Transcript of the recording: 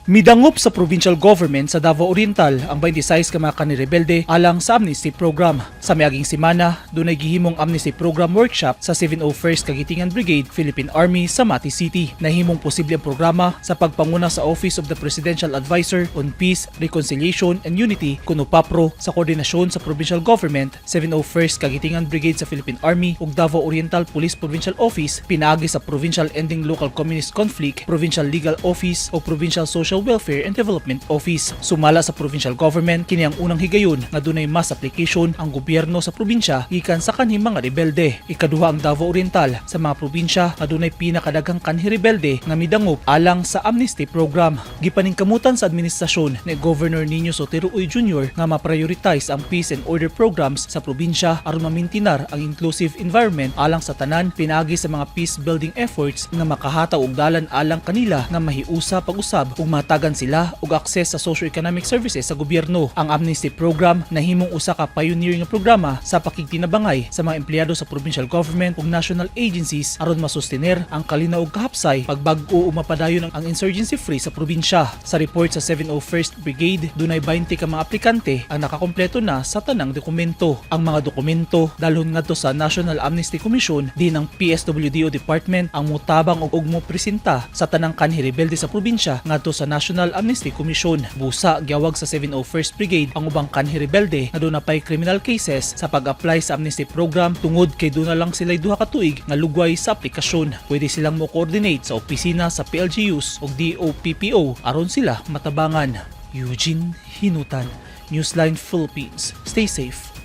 Midangop sa provincial government sa Davao Oriental ang 26 ka mga kanhi-rebelde alang sa amnesty program. Sa miaging semana, dunay gihimong amnesty program workshop sa 701st Kagitingan Brigade, Philippine Army sa Mati City. Nahimong posible ang programa sa pagpanguna sa Office of the Presidential Advisor on Peace, Reconciliation and Unity kuno PAPRO sa koordinasyon sa provincial government, 701st Kagitingan Brigade sa Philippine Army ug Davao Oriental Police Provincial Office pinaagi sa Provincial Ending Local Communist Conflict, Provincial Legal Office o Provincial Social Welfare and Development Office. Sumala sa provincial government, kini ang unang higayon nga dunay mass application ang gobyerno sa probinsya gikan sa kanhi mga rebelde. Ikaduha ang Davao Oriental sa mga probinsya nga dunay pinakadaghang kanhi rebelde nga midangop alang sa amnesty program. Gipaningkamutan sa administrasyon ni Governor Niño Sotero Uy Jr. nga ma-prioritize ang peace and order programs sa probinsya aron mamintinar ang inclusive environment alang sa tanan pinaagi sa mga peace building efforts nga makahatag og dalan alang kanila nga mahiusa pag-usab ug matagan sila og access sa socio-economic services sa gobyerno. Ang amnesty program nahimong usa ka pioneer nga programa sa pakigtinabangay sa mga empleyado sa provincial government ug national agencies aron masustener ang kalinaw ug kahapsay, pagbag-o ug mapadayon ang insurgency free sa probinsya. Sa report sa 701st Brigade, dunay 20 ka mga aplikante ang nakakompleto na sa tanang dokumento. Ang mga dokumento dalhon ngadto sa National Amnesty Commission din ang PSWDO Department ang mutabang og mo presenta sa tanang kanhi rebelde sa probinsya ngadto sa National Amnesty Commission. Busa giawag sa 701st Brigade ang ubang kanhi rebelde nga duna pay criminal cases sa pag-apply sa amnesty program tungod kay duna lang sila 2 ka tuig nga lugway sa aplikasyon. Pwede silang mo coordinate sa opisina sa PLGUs ug DOPPO aron sila matabangan. Eugene Hinutan, Newsline Philippines. Stay safe.